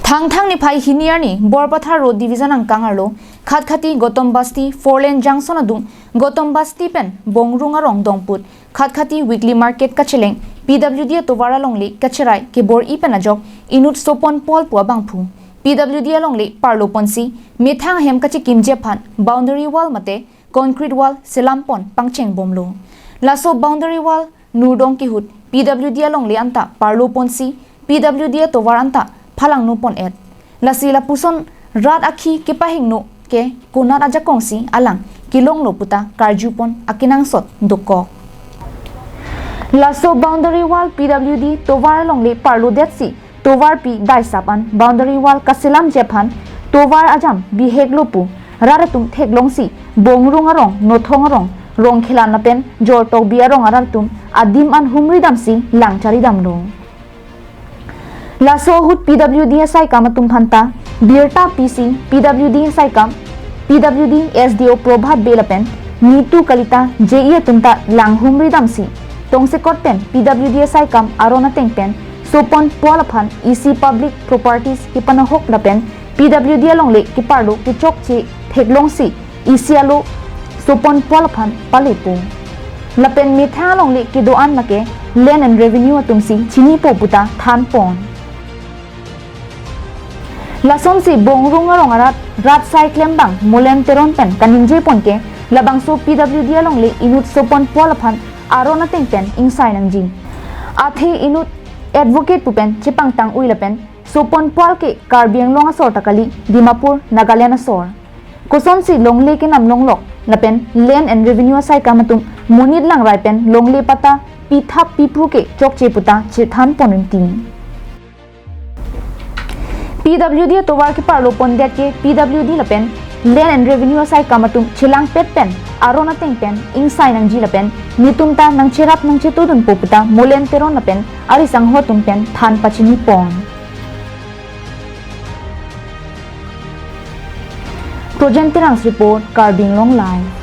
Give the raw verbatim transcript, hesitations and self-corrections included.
Thangthang niphai hini arni Borpathar Road Division angkang arlo Khatkhati Gotom Basti four lane junction adung Gotom Basti pen Bongrung arong dongput Khatkhati weekly market kacheleng P W D atovar alongle kacherai kebor-i pen ajok inut sopon pol pu abangphu P W D alongle parlo ponsi methang ahem kachekimji aphan boundary wall mate concrete wall selam pon pangcheng bomlo. Laso boundary wall nurdong kehut P W D alongle anta parlo ponsi P W D atovar anta phalangno pon-et. Lasi lapuson rat akhi kepahingno ke konat ajakongsi alang kelonglo puta karju pon akenangsot dokok. Laso boundary wall P W D tovar alongle parlo detsi tovarpi daisap an boundary wall kaselamji aphan tovar ajam biheklo pu rat atum theklongsi Bongrung arong, Nothong arong, Rongkhelan lapen Jortokbi arong arat atum adim an humri damsi lang chari damlo. Laso ahut P W D asaikam atum aphanta birta pisi P W D asaikam P W D S D O Prabhat Bey lapen Nitu Kalita J E atum ta lang humri damsi tongsekot pen P W D asaikam aron ateng pen sopon pol aphan isi public properties kepanahok lapen P W D alongle keparlo kechokche theklongsi isi alo sopon pol aphan palepo. Lapen methang alongle kedo-an lake Land and Revenue atumsi chinipo puta than pon. Lasonsi Bongrung arong arat rat sai klembang Molen Teron pen kaningje pon ke labangso P W D alongle inut sopon pol aphan aron ateng pen ingsai nangji. Athe inut advocate pu pen chepangtang-ui lapen sopon pol ke Karbi Anglong asor ta kali, Dimapur, Nagaland asor. Kosonsi longle kenam longlok lapen Land and Revenue asaikam atum monit langrai pen longle patta pithap pipru ke chokche puta chethan pon rinti. P W D atovar keparlo pondet ke P W D lapen Land and Revenue asaikam atum chelangpet pen aron ateng pen ingsai nangji lapen netum ta nangcherap nangchetudunpo puta Molen Teron lapen arisangho atum pen than pachini pon. Projen Terang's report, Karbi Anglong Live.